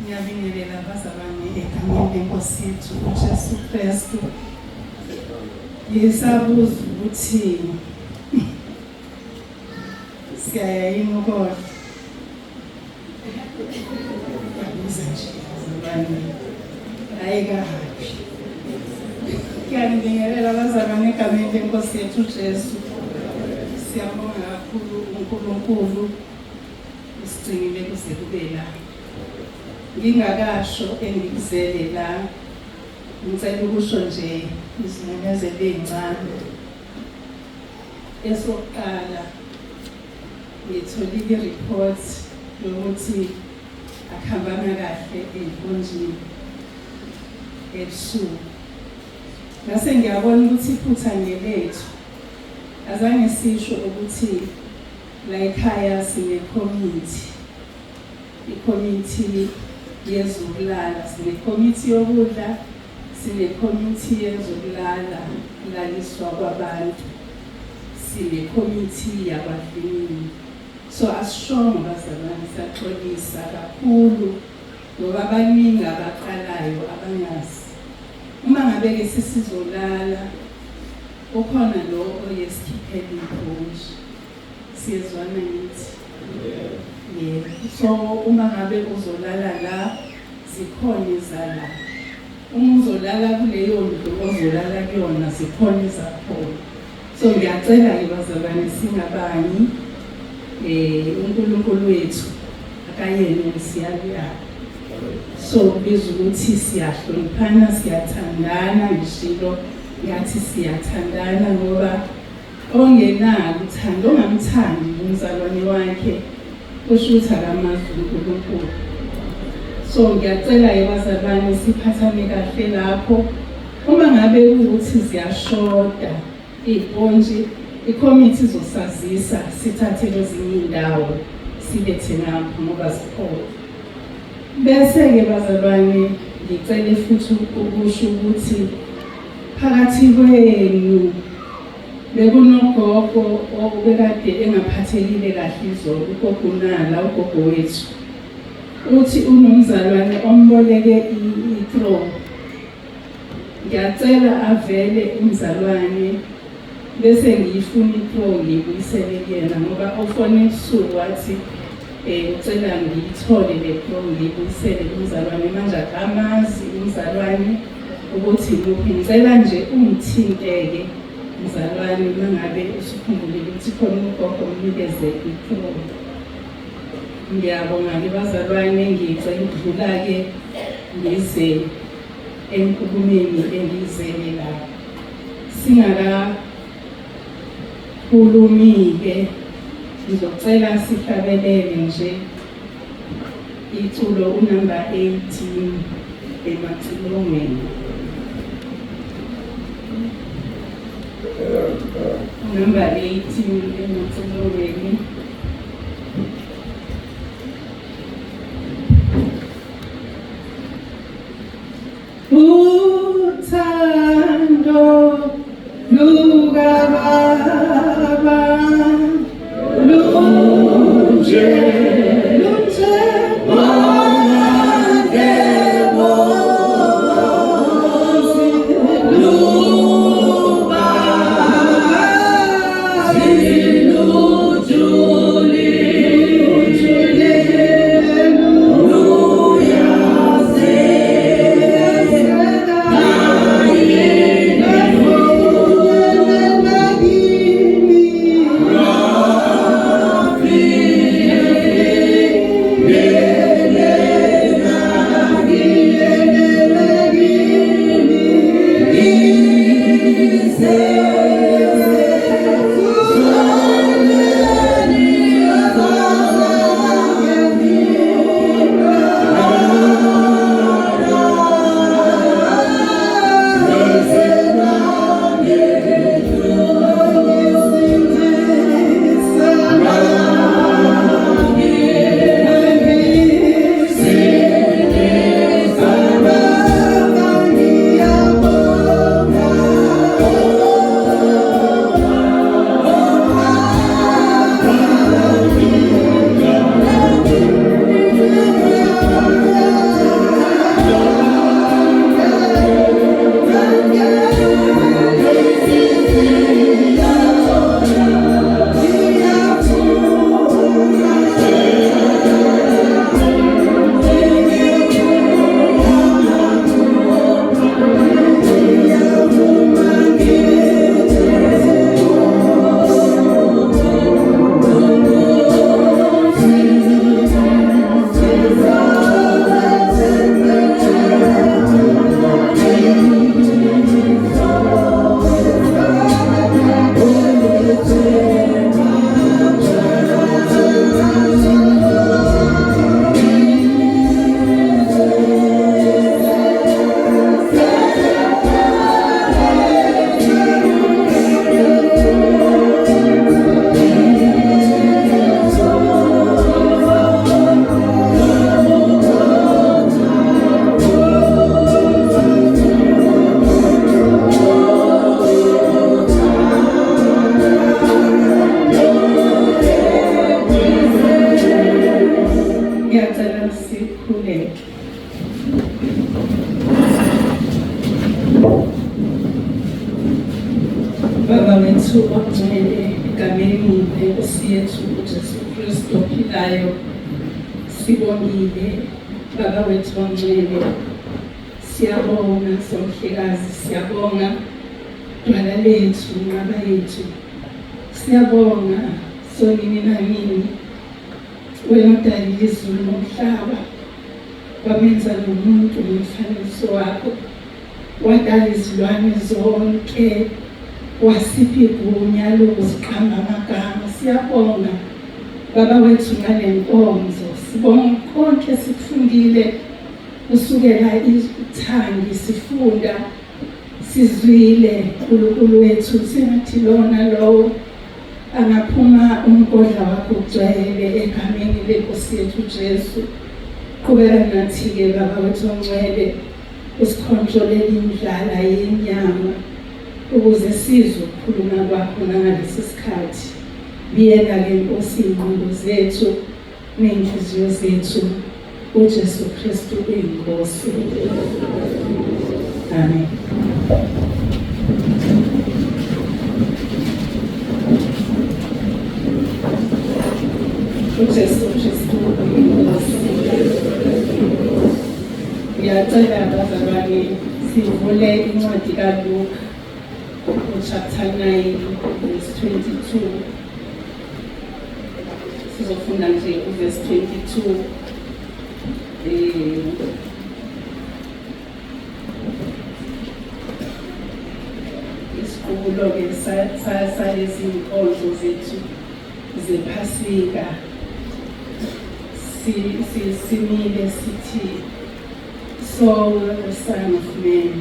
Ngiyabingelela bazalwane egameni lenkosi yethu uJesu Kristu. Ngisabuza ukuthi siyaya yini ukodla? Ngiyabuza nje bazalwane. Hayi kahabi. Ngiyanibingelela bazalwane egameni lenkosi yethu uJesu. Siyabonga kakhulu uNkulunkulu usigcinile kuze kube la. Ngingakasho engikuzele la, ngicela ukusho nje izimemezelo ezincane. Esokuqala, ngitholile i-report yokuthi akuhambanga kahle ey'nkonzweni ebusuku. Ngase ngiyabona ukuthi iphutha ngelethu. Azange sisho ukuthi la ekhaya sinekhomithi. Ikhomithi yezokulala, sinekhomithi yokudla, sinekhomithi yezokulala, kulaliswa kwabantu, sinekhomithi yakwadlimini. So asishongo bazalwane, siyaxolisa kakhulu ngoba baningi abaqalayo abangazi. Uma ngabe-ke sesizolala, ukhona lo oyesikhiphela ibhontshi. Siyezwana ngithi? Yebo. So uma ngabe uzolala la zikhona izala. Uma uzolala kuleyo ndlu ozolala kuyona zikhona izakhona. So ngiyacela ke bazalwane singabangi eh uNkulunkulu wethu akayena umsiyaluyalu. So kubiza ukuthi siyahloniphana siyathandana ngishilo ngathi siyathandana ngoba Ongenalo uthando, ongamthandi umzalwane wakhe, kusho ukuthi akamazi uNkulunkulu. So ngiyacela-ke bazalwane siphathane kahle lapho. Uma ngabe kuwukuthi ziyashoda iy'pontshi, ikhomithi izosazisa sithathe kwezinye iy'ndawo silethe ngapha ngoba zikhona. Bese-ke bazalwane ngicele futhi ukusho ukuthi phakathi kwenu Bekunogogo obekade engaphathekile kahle izolo, ugogo uNala, ugogo wethu. Uthi unomzalwane omboleke i-throw. Ngiyacela avele umzalwane bese ngiyifuna i-throw ngiyibuyisele kuyena ngoba ofone ebusuku wathi um ucela ngiyithole le throw ngiyibuyisele kumzalwane manje akamazi umzalwane ukuthi muphi ngicela nje ungithinteke mzalwane uma ngabe usukhumbulile ukuthi khona ugogo umnikeze ithuba ngiyabonga-ke bazalwane ngicela ukudlula-ke ngize enkulumeni engiyizele la singakakhulumi-ke ngizocela sihlabelele nje Iculo unumber 18 emacilongweni. Number 18 emacilongweni. Uthando lukababa lunje lunje Ngiyacela sikhuleke. Baba wethu ongcwele, egameni leNkosi yethu uJesu Kristu ophilayo, sibongile Baba wethu ongcwele, siyabonga Somhlekazi, siyabonga Dwala lethu, nqaba yethu, siyabonga Sonini nanini, wena odalile izulu nomhlaba, wamenza nomuntu ngomfanekiso wakho, wadala izilwane zonke, wasipha igunya lokuziqamba amagama. Siyabonga Baba wethu ngale nkonzo, sibonga konke sikufundile kusukela ithangi sifunda sizwile Nkulunkulu wethu, sengathi lona lowo angaphuma umgodla wakho ugcwele egameni lenkosi yethu Jesu. Qhubeka nathi-ke Baba wethu ongcwele, usikhontrolele indlala yenyama ukuze sizwe ukukhuluma kwakho nangalesi sikhathi. Biyela-ke Nkosi iy'ngqondo zethu ney'nhliziyo zethu. UJesu Kristu uyiNkosi. Amen. UJesu Kristu uyiNkosi. Ngiyacela bazalwane sivule incwadi kaLuka chapter 9 verse 22. Sizofunda nje uverse 22. Isiqubulo-ke salezi nkonzo zethu zephasika simile sithi so will the Son of Man,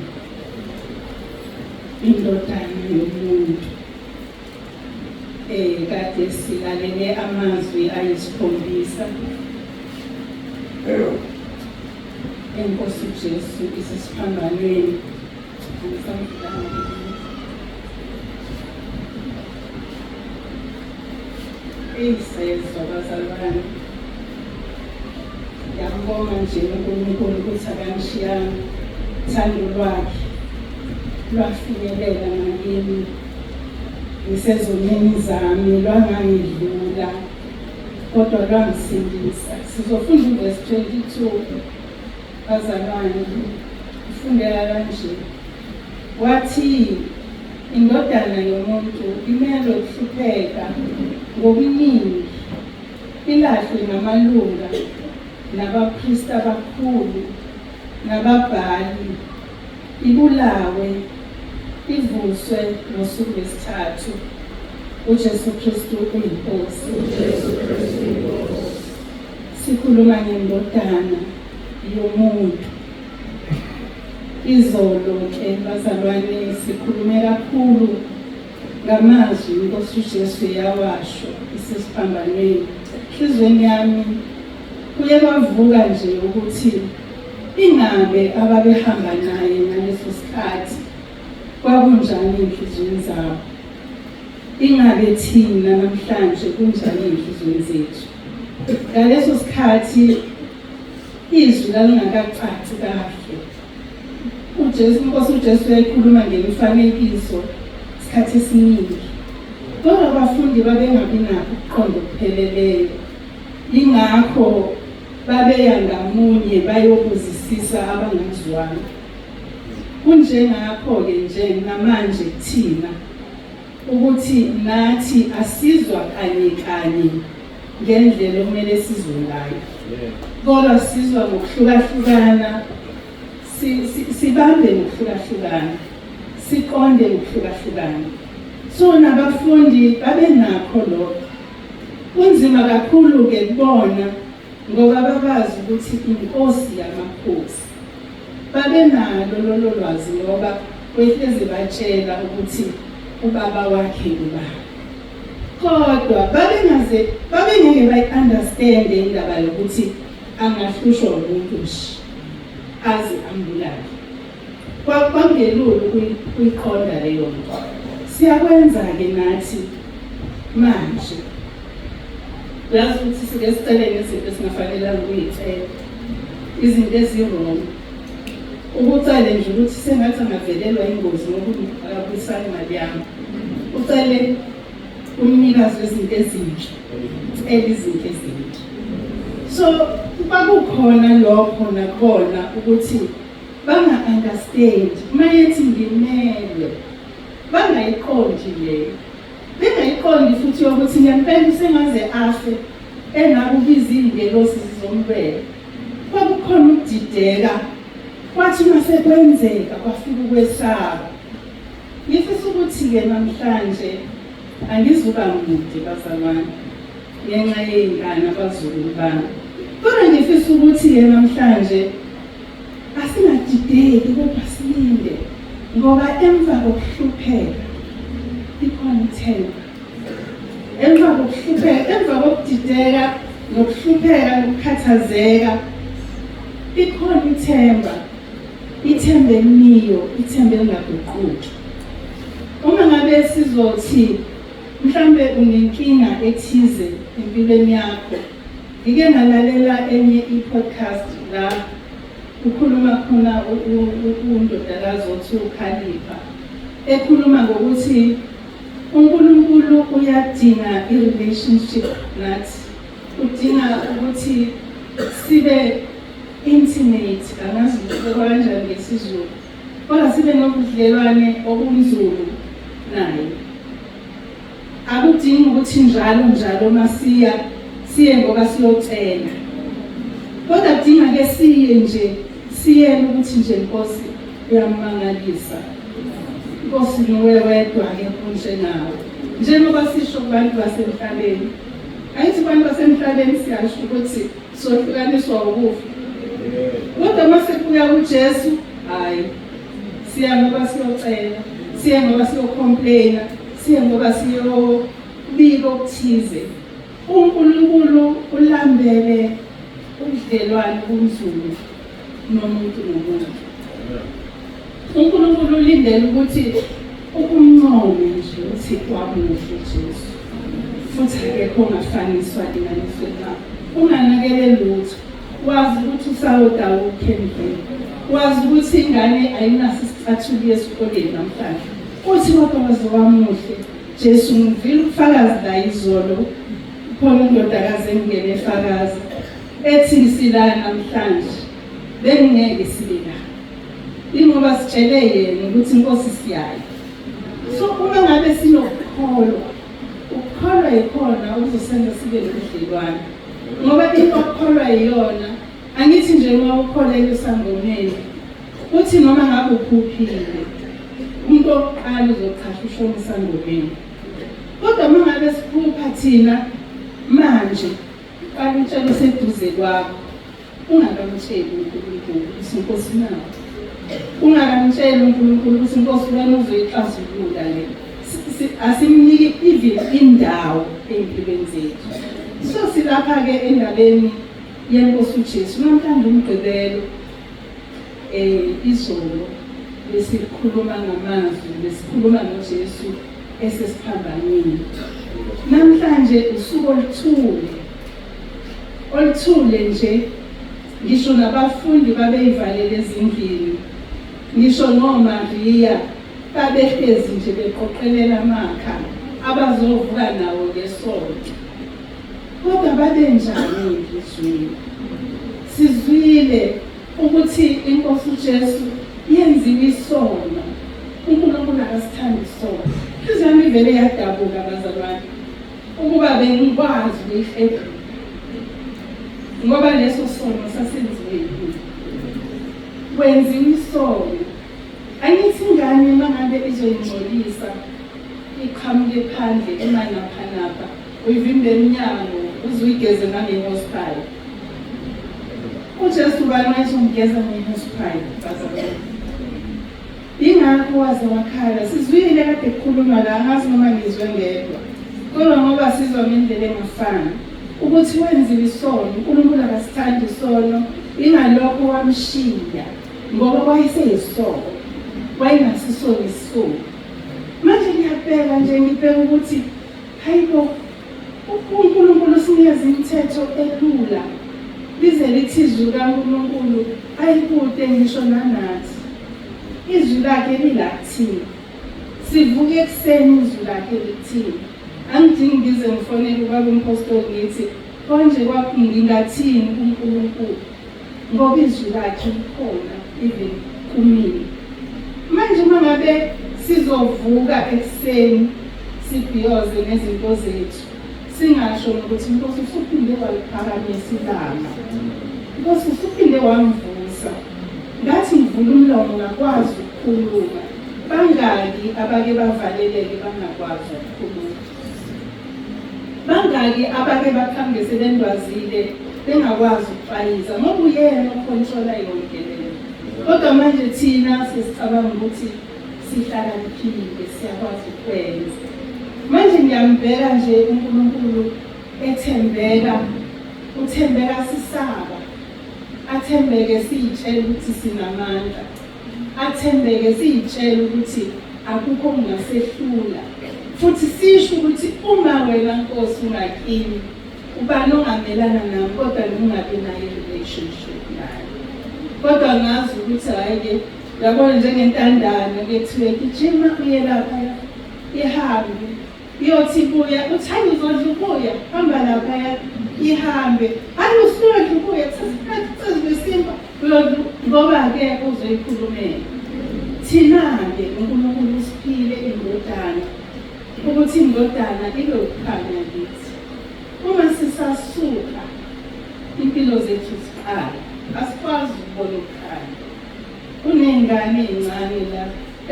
indodana yomuntu. Kade silalele amazwi ayisikhombisa enkosi Jesu isesiphambanweni. Eyisezwa bazalwane, ngiyambonga nje uNkulunkulu ukuthi akangishiyanga, uthando lwakhe lwafinyelela nakimi ngisezoneni zami, lwangangidlula kodwa lwangisindisa. Sizofunda uvesi 22 bazalwane, ufundeka kanje. Wathi indodana yomuntu imelwe ukuhlupheka ngokuningi, ilahlwe ngamalunga nabapristi abakhulu nababhali, ibulawe, ivuswe ngosuku lwesithathu. UJesu Kristu uyiNkosi. Sikhuluma ngendodana yomuntu. Izolo ke bazalwane sikhulume kakhulu ngamazwi inkosi uJesu yawasho isesiphambanweni. Enhliziyweni yami kuye kwavuka nje ukuthi ingabe ababehamba naye ngaleso sikhathi kwakunjani ey'nhliziyweni zabo, ingabe thina namhlanje kunjani ey'nhliziyweni zethu. Ngaleso sikhathi izwi lalingakacaci kahle. UJesu, inkosi uJesu yayikhuluma ngemifanekiso isikhathi esiningi, kodwa abafundi babengabi nakho ukuqonda okupheleleyo. Yingakho babeya ngamunye bayobuzisisa abangakuzwanga. Kunjengakho-ke nje namanje kuthina ukuthi nathi asizwa kanye kanye ngendlela okumele sizwe ngayo, kodwa sizwa ngokuhlukahlukana, sibambe ngokuhlukahlukana, siqonde ngokuhlukahlukana. So nabafundi babenakho lokho. Kunzima kakhulu-ke kubona ngoba babazi ukuthi inkosi yamakhosi. Babenalo lolo lwazi ngoba wehlezi batshela ukuthi ubaba wakhe ubani. Kodwa babengaze babengeke bayi-understande indaba yokuthi angahlushwa umuntu nje aze ambulale. Kwakungelula ukuyiqonda leyo nto. Siyakwenza-ke nathi manje. Uyazi ukuthi sike sicele nezinto esingafanelanga ukuyicela, izinto ezi-wrong. Ukucele nje ukuthi sengathi angavelelwa ingozi ngoba akabuyisanga imali yami. Ucele umnikazi wezinto ezinhle, cela izinto ezinhle. So kwakukhona lokho nakhona ukuthi banga-understand uma yethi ngimelwe, bangayiqondi leyo. Bengayiqondi futhi yokuthi ngempela usengaze afe engabe ubiza iy'ngelosi zizomlwela. Kwakukhona ukudideka, kwathi uma sekwenzeka kwafika ukwesaba. Ngifisa ukuthi-ke namhlanje angizuba mude bazalwane ngenxa yey'ngane abazukulu bami. Kodwa ngifisa ukuthi-ke namhlanje Asingadideki kodwa silinde ngoba emva kokuhlupheka likhona ithemba. Emva kokuhlupheka, emva kokudideka nokuhlupheka nokukhathazeka likhona ithemba. Ithemba elimiyo, ithemba elingaguquki. Uma ngabe sizothi mhlambe unenkinga ethize empilweni yakho, Ngike ngalalela enye i-podcast la kukhuluma khona undodakazi othi uKhalipha ekhuluma ngokuthi uNkulunkulu uyadinga i-relationship nathi, udinga ukuthi sibe intimate, angazi ukuthi kanjani ngesiZulu, kodwa sibe nobudlelwane obunzulu naye. Akudingi ukuthi njalo njalo uma siya siye ngoba siyocela, kodwa kudinga ke siye nje siyele ukuthi nje Nkosi uyamangalisa, Nkosi nguwe wedwa ke onjengawe. Njengoba sisho kubantu basemhlabeni, angithi kubantu basemhlabeni siyasho ukuthi sohlukaniswa ukufa, kodwa uma sekubuya kuJesu, hhayi, siya ngoba siyocela, siya ngoba siyocomplaina, siye ngoba siyobika okuthize. UNkulunkulu ulambele ubudlelwane obunzulu nomuntu nomuntu. UNkulunkulu ulindele ukuthi ukumncome nje uthi wamuhle Jesu, futhi akekho ongafaniswa linganiswe nawe. Unganakele lutho, wazi ukuthi usawodawukhe endlini, wazi ukuthi ingane ayinaso isicathulo esikoleni namhlanje. Uthi kodwa waze wamuhle Jesu, ngivile ubufakazi la izolo, khona indodakazi engene efakaza ethi sila namhlanje bengingeke sibe la, ingoba sitshele yena ukuthi inkosi siyayo. So uma ngabe sinokukholwa, ukukholwa yikhona okuzosenza sibe nobudlelwane, ngoba into okukholwa yiyona. Angithi nje uma ukholelwa esangomeni uthi noma ngabe uphuphile umuntu wokuqala uzochasha ushona esangomeni, kodwa uma ngabe siphupha thina manje qala utshela oseduze kwakho, ungakamtsheli uNkulunkulu ukuthi inkosi nawo, ungakamtsheli uNkulunkulu ukuthi inkosi wena uzoyixazulula le. Asimniki even indawo ey'mpilweni zethu. So silapha-ke endabeni yenkosi uJesu namhlanje uMgqibelo. Izolo besikhuluma ngamazwi, besikhuluma ngoJesu esesiphambanweni. Namhlanje usuku oluthule, oluthule nje, ngisho nabafundi babeyivalele ezindlini, ngisho noMariya babehlezi nje beqoqelela amakha abazovuka nawo ngesonto. Kodwa babenjani ngizwile? Sizwile ukuthi inkosi uJesu yenziwe isono. uNkulunkulu akasithandi isono. Inhliziyo yami ivele yadabuka bazalwane, ukuba bengikwazi ukuyihlebhula, ngoba leso sono sasenziwe yimi. Wenziwe isono. Angithi ingane uma ngabe izoyingcolisa iqhamuke phandle emanaphanapha, uyivimbe emnyango uze uyigeze nange-hosepipe. UJesu ubani wayezomgeza nge-hosepipe bazalwane? Yingakho waze wakhala. Sizwile kade kukhulunywa la, angazi noma ngizwe ngedwa, kodwa ngoba sizwa ngendlela engafani ukuthi wenziwe isono. uNkulunkulu akasithandi isono, ingalokho wamshiya ngoba wayeseyisono, wayengasisona isisulu. Manje ngiyabheka nje, ngibheka ukuthi hayibo, UNkulunkulu usinikeza imithetho elula. Lize lithi izwi likaNkulunkulu ayikude ngisho nanathi. Izwi lakhe lila kuthina. Sivuke ekuseni izwi lakhe likuthina. Angidingi ngize ngifonele ubaba umpostoli ngithi konje ngingathini kuNkulunkulu ngoba izwi lakhe likhona even kumina. Manje uma ngabe sizovuka ekuseni sibhiyoze nezinto zethu singasho nokuthi Nkosi usuphinde waliphakamisa ilanga. Nkosi usuphinde wangivusa. Ngathi ngivula umlomo ngakwazi ukukhuluma. Bangaki abake bavaleleke bangakwazi ukukhuluma? Bangaki abake baqhamuke sebendwazile bengakwazi ukuxwayisa ngoba uyena okhontrola yonke leyo. Kodwa manje thina sesicabanga ukuthi sihlakaniphile siyakwazi ukwenza. Manje ngiyambheka nje uNkulunkulu ethembeka, uthembeka sisaba, athembeke siyitshela ukuthi sinamandla. Athembeke siyitshela ukuthi akukho okungasehlula futhi sisho ukuthi uma wena Nkosi ungakimi ubani ongamelana nami kodwa ngingabi nayo relationship naye. Kodwa ngazi ukuthi hhayi-ke uyabona njengentandane kuthiwe gijima uye laphaya ihambe Iyothi ibuya uthi hayi uzodla ubuya hamba laphaya ihambe hayi usuyodla ubuya thatha lesinkwa uyodla ngoba-ke uzoyikhulumela. Thina-ke uNkulunkulu usiphile indodana ukuthi indodana ibe ukukhanya kithi. Uma sisasuka impilo zethu ziqala asikwazi ukubona ukukhanya. Kuney'ngane ey'ncane la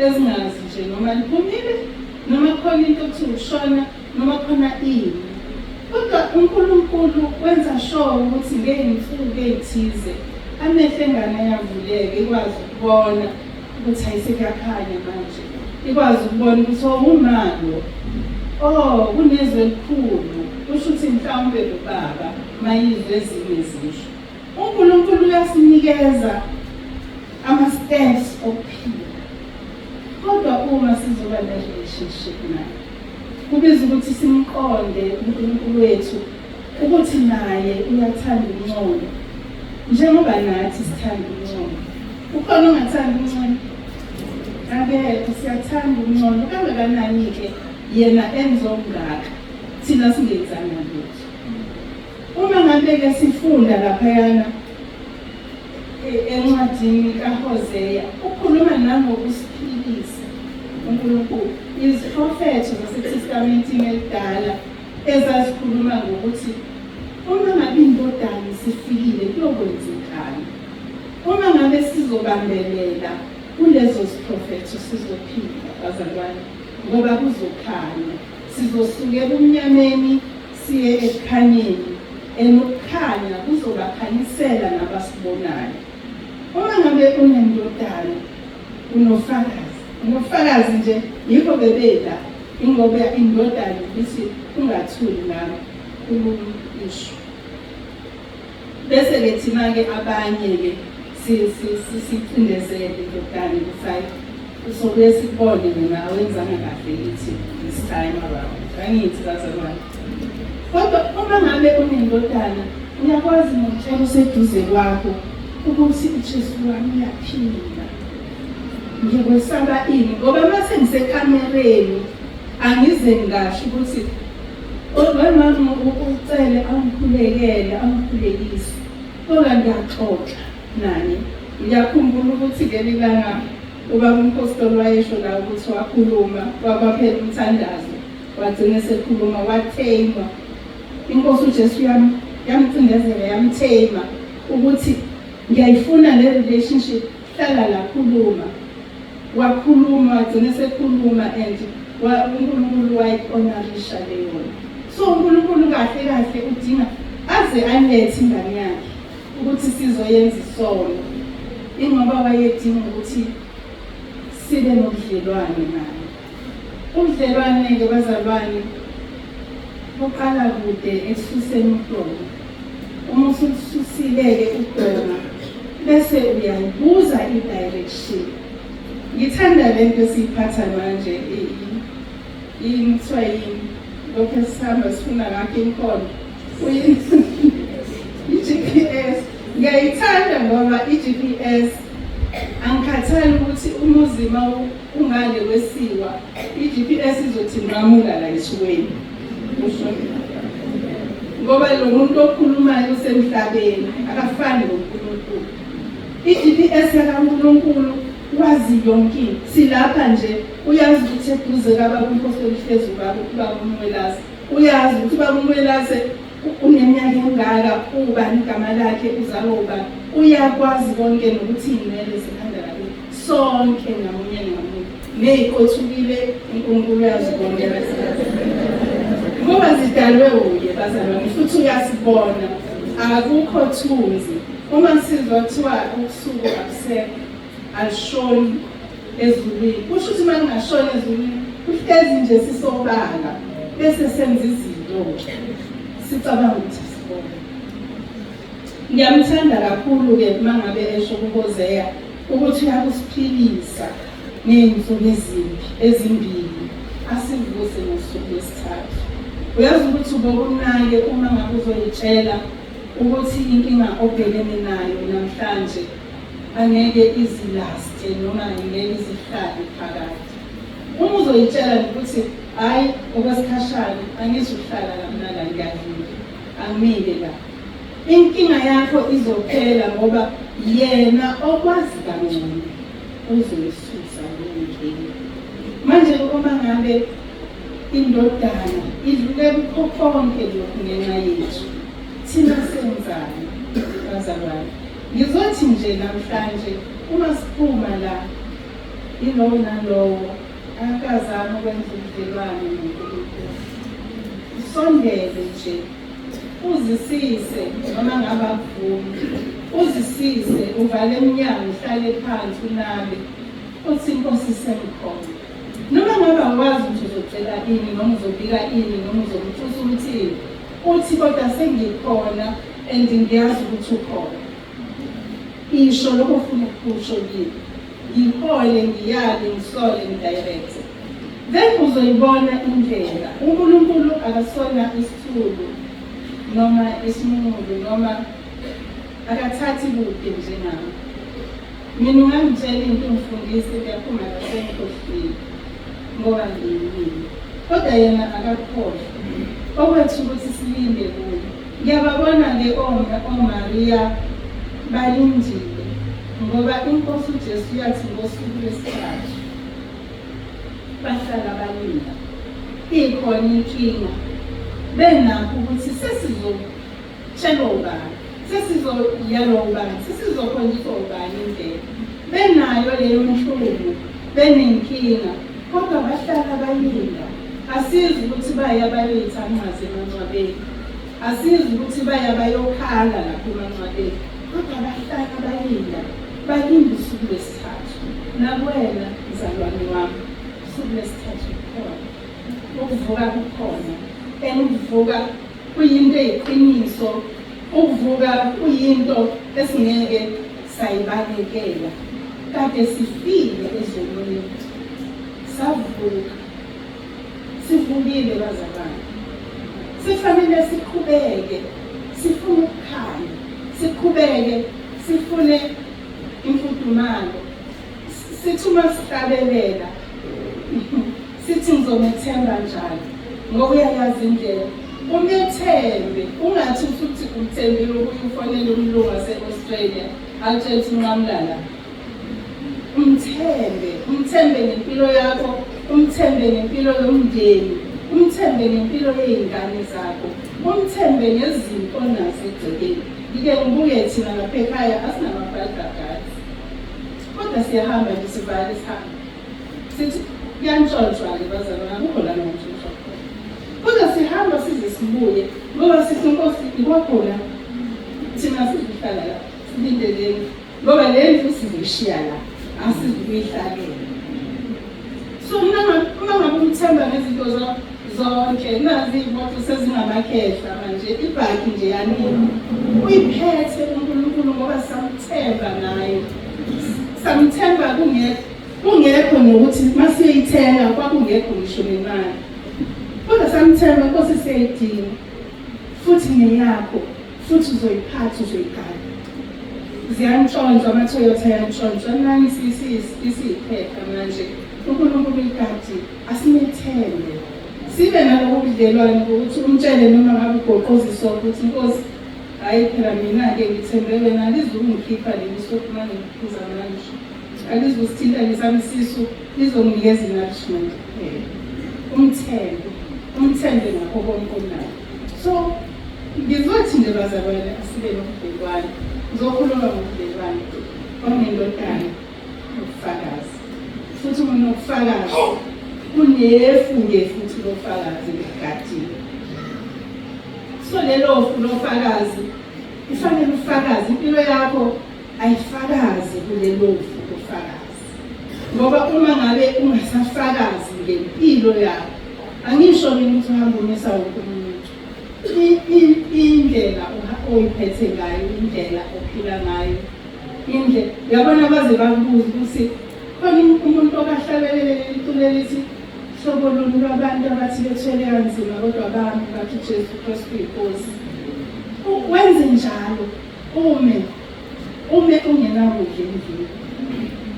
ezingazi nje noma liphumile noma khona into okuthiwa ukushona noma khona ini. Kodwa uNkulunkulu wenza sure ukuthi ngey'nsuku ey'thize amehlo engane ayavuleka ikwazi ukubona ukuthi hayi sekuyakhanya manje. Ikwazi ukubona ukuthi oh umalo. Oh kunezwe elikhulu. Kusho ukuthi mhlawumbe lo baba mayizwe ezinye zisho. UNkulunkulu uyasinikeza ama-steps okuphila, kodwa uma sizoba ne-relationship naye, kubiza ukuthi simqonde uNkulunkulu wethu ukuthi naye uyathanda ukuncono njengoba nathi sithanda ukuncono. Ukhona ongathanda ukuncono? Akekho, siyathanda ukuncono. Kangakanani-ke yena enza okungaka, thina singenzanga lutho. Uma ngabe-ke sifunda laphayana encwadini kaHoseya, ukhuluma nangokusiphilisa uNkulunkulu. Iziprofetho zaseTestamentini elidala ezazikhuluma ngokuthi uma ngabe indodana isifikile kuyokwenzekani. Uma ngabe sizobambelela kulezo ziprofetho sizophila bazalwane, ngoba kuzokhanya. Sizosuka ebumnyameni siye ekukhanyeni and ukukhanya kuzobakhanyisela nabasibonayo. Uma ngabe unendodana unofakazi, unofakazi nje yikho bebela ingoba indodana ibithi ungathuli nami khuluma isho. Bese-ke thina-ke abanye-ke sicindezele indodana ukuthi hayi usobuye sikubone wena awenzanga kahle kithi this time around. Angithi bazalwane. Kodwa uma ngabe unendodana uyakwazi nokutshela oseduze kwakho ukuthi uJesu wami uyaphila. Ngikwesaba ini ngoba uma sengisekamereni angize ngingasho ukuthi wemama ucele angikhulekele angikhulekise kodwa ngiyaxoxa naye. Ngiyakhumbula ukuthi ngelinye ilanga ubaba umpostoli wayesho la ukuthi wakhuluma kwaphela umthandazo wagcina esekhuluma watheyima inkosi uJesu yamcindezela yamtheyima ukuthi ngiyayifuna le relationship hlala la khuluma wakhuluma wagcina esekhuluma and uNkulunkulu wayi-honorisha leyona so uNkulunkulu kahle kahle udinga aze alethe ingane yakhe ukuthi sizoyenza isono ingoba wayedinga ukuthi sibe nobudlelwane naye. Ubudlelwane-ke bazalwane buqala kude ekususeni udonga. Uma usulusile-ke udonga bese uyayibuza i-direction. Ngithanda le nto esiyiphatha manje yini kuthiwa yini? Lokhu esihamba sifuna ngakho imkhondo. I-GPS ngiyayithanda ngoba i-GPS angikhathali ukuthi umuzi uma ungale kwesiwa i-GPS izothi nqamula la esukweni. Ngoba lo muntu okhulumayo usemhlabeni akafani noNkulunkulu. I-GPS yakaNkulunkulu wazi yonke into. Silapha nje uyazi ukuthi eduze kababa uMphostoli uhlezi ubaba ubaba uMwelase. Uyazi ukuthi ubaba uMwelase uneminyaka emingaka, ubani igama lakhe, uzalwa ubani. Uyakwazi konke nokuthi iy'nwele zikhanda lakhe sonke ngamunye ngamunye. Ney'qothukile uNkulunkulu uyazibona ngoba zidalwe uye bazalwane futhi uyasibona akukho thunzi uma sizwa kuthiwa ubusuku abusekho alishoni ezulwini kusho ukuthi uma kungashoni ezulwini kuhlezi nje sisobala bese senza izinto sicabanga ukuthi sibona ngiyamthanda kakhulu-ke uma ngabe esho kuHosea ukuthi uyakusiphilisa ngey'nsuku ezimbi ezimbili asivuse ngosuku lwesithathu. Uyazi ukuthi ubokunake uma ngabe uzoyitshela ukuthi inkinga obhekene nayo namhlanje angeke izilaste noma ngeke izihlale phakade. Uma uzoyitshela nje ukuthi hhayi okwesikhashana angizukuhlala la mina la ngiyadlula angimile la. Inkinga yakho izophela ngoba yena okwazi kangcono uzoyisusa leyo nkinga. Manje uma ngabe indodana idlule kukho konke lokhu ngenxa yethu, thina senzani bazalwane? Ngizothi nje namhlanje uma siphuma la, yilowo nalowo akazame ukwenza ubudlelwane noNkulunkulu. Usondele nje uzisise noma ngabe akuvumi uzisise uvale emnyango uhlale phansi unabe uthi inkosi sengikhona noma ngabe awazi ukuthi uzocela ini noma uzobika ini noma uzomtusa ukuthi uthi kodwa sengikhona and ngiyazi ukuthi ukhona isho lokho ofuna ukukusho kimi ngihole ngiyale ngisole ngidirecte then uzoyibona indlela uNkulunkulu akasona isithulu noma isimungulu noma akathathi kude njengami mina ungangitshela into ungifundise kuyaphuma la sengikhohliwe ngoba ngiyimina kodwa yena akakhohlwa okwethu ukuthi silinde kuye Ngiyababona-ke oMariya balindile ngoba iNkosi uJesu yathi ngosuku lwesithathu bahlala balinda. Ikhona inkinga benakho ukuthi sesizotshelwa ubani, sesizoyalwa ubani, sesizokhonjiswa ubani indlela. Benayo leyo nhlungu, benenkinga kodwa bahlala balinda. Asizi ukuthi baya bayoyitha nqazi emangcwabeni. Asizi ukuthi baya bayokhala lapho emangcwabeni, kodwa bahlala balinda, balinda usuku lwesithathu. Nakuwena mzalwane wami, usuku lwesithathu kukhona, ukuvuka kukhona, and ukuvuka kuyinto eyiqiniso, ukuvuka kuyinto esingeke sayibalekela. Kade sifile ezonweni, savuka. Sivukile bazalwane. Sifanele siqhubeke sifune ukukhanya, siqhubeke sifune imfudumalo. Sithi uma sihlabelela sithi ngizomethemba njalo ngoba uyayazi indlela. Umethembe, ungathi usuthi umthembile ubuye ufonele umlungu wase-Australia akutshele ukuthi nqamula la. Umthembe, umthembe ngempilo yakho, umthembe ngempilo yomndeni, umthembe ngempilo yey'ngane zakho, umthembe ngezinto onazo egcekeni. Ngike ngibuke thina lapha ekhaya asinama-fiber guards, kodwa siyahamba nje sivale sihambe. Sithi kuyantshontshwa-ke bazalwane, akukho la ngantshontshwa khona. Kodwa sihamba size sibuye ngoba sithi Nkosi ikwakho la, thina sizohlala la silinde lendlu. Ngoba le ndlu sizoyishiya la, asizukuyihlalela. So uma ngabe umthemba ngezinto zonke, nazi iy'moto sezingamakhehla manje, ibhaki nje yanini. Uyiphethe uNkulunkulu ngoba samthemba ngayo. Samthemba kungekho kungekho nokuthi masiyoyithenga kwakungekho ngisho nemali. Kodwa Samthemba Nkosi, siyayidinga futhi ngeyakho, futhi uzoyiphatha, uzoyigada. Ziyantshontshwa ama-Toyota, ayantshontshwa nani, isiyiphepha manje. UNkulunkulu uyigadile, asimethembe, sibe nalobu budlelwane ukuthi umtshele noma ngabe ugoqoziswa ukuthi, Nkosi, hhayi phela mina-ke ngithembe wena, alizukungikhipha leli sobhu uma ngikuphuza manje, alizusithinta lesami isisu, lizonginikeza i-nourishment kuphela. Umthembe, umthembe ngakho konke onakho. So ngizothi nje bazalwane, asibe nobudlelwane. Ngizokhuluma ngobudlelwane onendodana nobufakazi, futhi uma unobufakazi kunefu-ke futhi lofakazi ligadile. So lelo fu lofakazi ifanele ufakazi, impilo yakho ayifakazi kulelo fu lofakazi, ngoba uma ngabe ungasafakazi ngempilo yakho, angisho mina ukuthi uhamba umisa wonke umuntu, indlela oyiphethe ngayo, indlela ophila ngayo, indlela uyabona, baze bakubuza ukuthi khona umuntu okahlabelele iculo elithi hlobo luni lwabantu abathi bethwele kanzima kodwa bami bathi uJesu Kristu uyinkosi. Wenze njalo, ume ungenakudla endlini,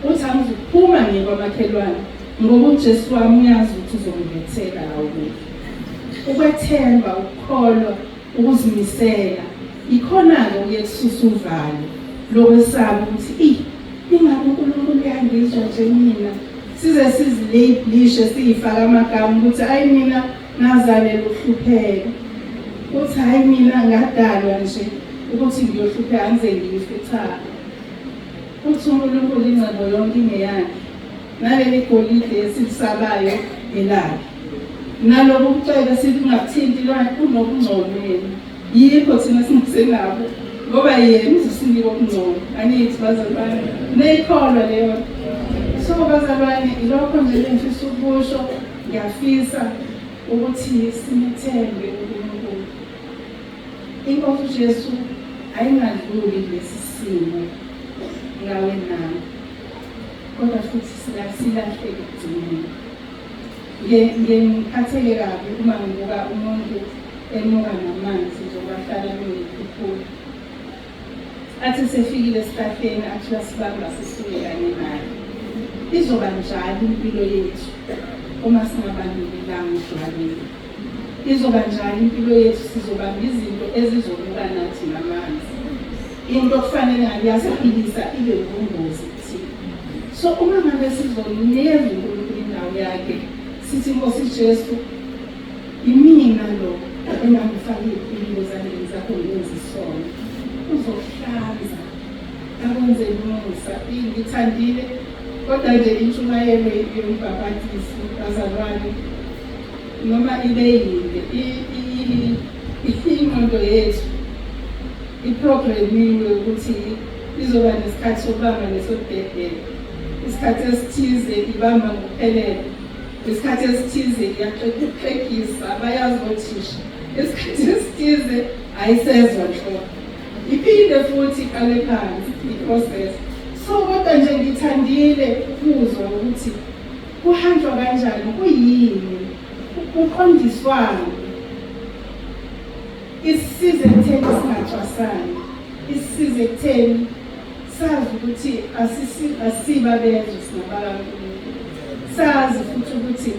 uthi angizukuphuma ngiye kwamakhelwane ngoba uJesu wami uyazi ukuthi uzongilethela la ukudla. Ukwethemba, ukukholwa, ukuzimisela ikhona-ke okuye kususa uvalo lokwesaba ukuthi eyi, ingabe uNkulunkulu uyangizwa nje mina. Size sizilablishe, siyifake amagama ukuthi ayi mina ngazalela ukuhlupheka, uthi hayi mina ngadalwa nje ukuthi ngiyohlupheka ngize ngife. Cha, uthi uNkulunkulu ingcebo yonke ingeyakhe, naleli golide esilisabayo elakhe, nalobu bucwebe singathinti kunokungcono yena, yikho thina singasenabo ngoba yena uzosinika okungcono. Angithi bazalwane neyikholwa leyo? So bazalwane, ilokho nje lengifisa ukusho. Ngiyafisa ukuthi simethembe uNkulunkulu. INkosi uJesu ayingadluli lesi simo ngawe nami, kodwa futhi silahleke ekugcineni. Ngiphatheke kabi uma ngibuka umuntu enuka namanzi njengoba hlala kunekhukhula, athi sefikile esihlahleni athi uyasibamba sisuke kanye naye. Izoba njalo impilo yethu uma singabambelelanga odwaleni. Izoba njalo impilo yethu, sizobamba izinto ezizonuka nathi namanzi, into okufanele ngabe iyasiphilisa ibe ubungozi kuthina. So uma ngabe sizonikeza uNkulunkulu indawo yakhe, sithi Nkosi Jesu, imina lo engangifaka iy'mpilo ezandleni zakho, ngenza isono, uzohlanza akwenze umusa. Ngithandile kodwa nje intshumayelo yombhabhatisi bazalwane, noma ibe yinde, ingqondo yethu iprogramiwe ukuthi izoba nesikhathi sokubamba nesokudedela. Isikhathi esithize ibamba ngokuphelele, isikhathi esithize iyaxegisa, bayazi othisha, isikhathi esithize ayisezwa nhlobo, iphinde futhi iqale phansi i-process. So kodwa nje ngithandile ukuzwa ukuthi kuhanjwa kanjani, kuyini, kuqondiswani, isisize ekutheni singacwasani, isisize ekutheni sazi ukuthi asiba bezwe, singabakaNkulunkulu, sazi futhi ukuthi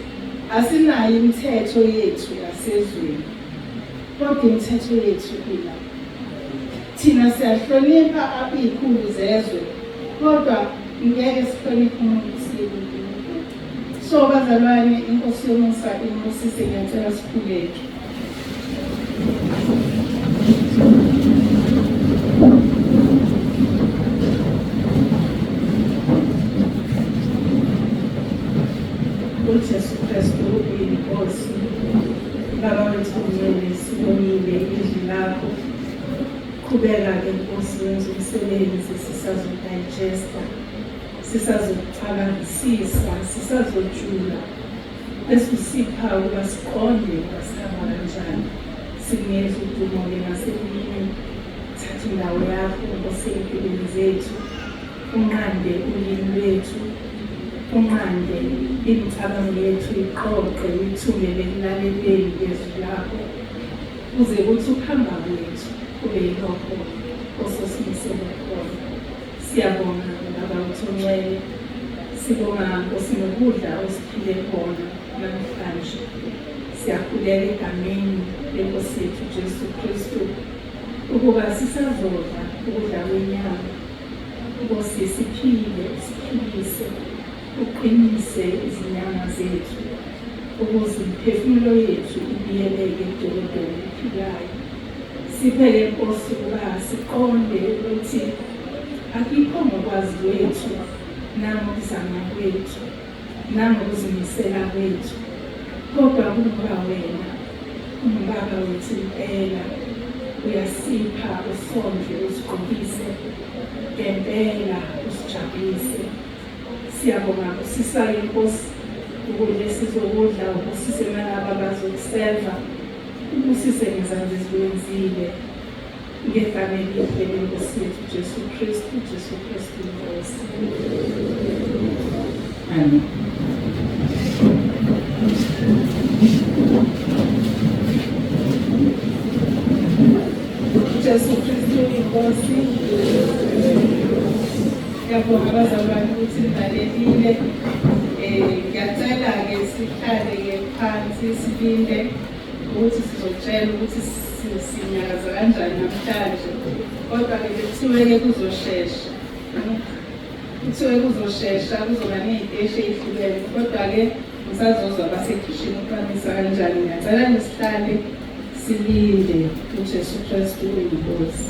asinayo imithetho yethu yasezweni, kodwa imithetho yethu ila. Thina siyahlonipha iy'khulu zezwe, kodwa ngeke sihloniphe umuntu siye kuNkulunkulu. So bazalwane, iNkosi yomusa inibusise. Ngiyacela sikhuleke. UJesu Kristu uyiNkosi. Baba wethu ongcwele, sibongile izwi lakho. Qhubeka-ke Nkosi, wenza umsebenzi, sisazodigesta, sisazocabangisisa, sisazojula, bese usipha ukuba siqonde ukuba sihamba kanjani. Sikunikeza udumo-ke nasemini. Thatha indawo yakho Nkosi ey'mpilweni zethu, unqande ulimi lwethu. Unqande imicabango yethu iqoqe uyithungele ekulaleleni kwezwi lakho kuze kuthi ukuhamba kwethu kube yilokho ososimisele khona. Siyabonga Baba uThongcwele, sibonga Nkosi nokudla osiphile khona namhlanje. Siyakhuleka egameni lenkosi yethu Jesu Kristu ukuba sisazodla ukudla kwenyama. Nkosi siphile, usiphilise, uqinise izinyama zethu ukuze imiphefumulo yethu ibiyeleke edokodweni ephilayo. Siphe-ke Nkosi ukuba siqonde ukuthi akikho ngokwazi kwethu nangokuzama kwethu nangokuzimisela kwethu, kodwa kungoba wena ungubaba wethu impela, uyasipha, usondle, usigqokise ngempela, usijabulise. Siyabonga kusisayo Nkosi ukudla esizokudla, ubusise nalaba abazokuseva, ubusise ngezandla ezikwenzile. Ngegama elihle lenkosi yethu Jesu Kristu, Jesu Kristu inkosi. Amen. Jesu Kristu inkosi. Ngiyabonga abazalwane ukuthi nilalelile. Ngiyacela-ke sihlale-ke phansi silinde ukuthi sizotshela ukuthi sinyakaza kanjani namhlanje kodwa-ke bekuthiwe-ke kuzoshesha kuthiwe kuzoshesha kuzoba ney'teshi ey'hlukene kodwa-ke ngisazozwa abasekhishini ukubamisa kanjani ngiyacela nisihlale silinde uJesu Kristu uyinkosi.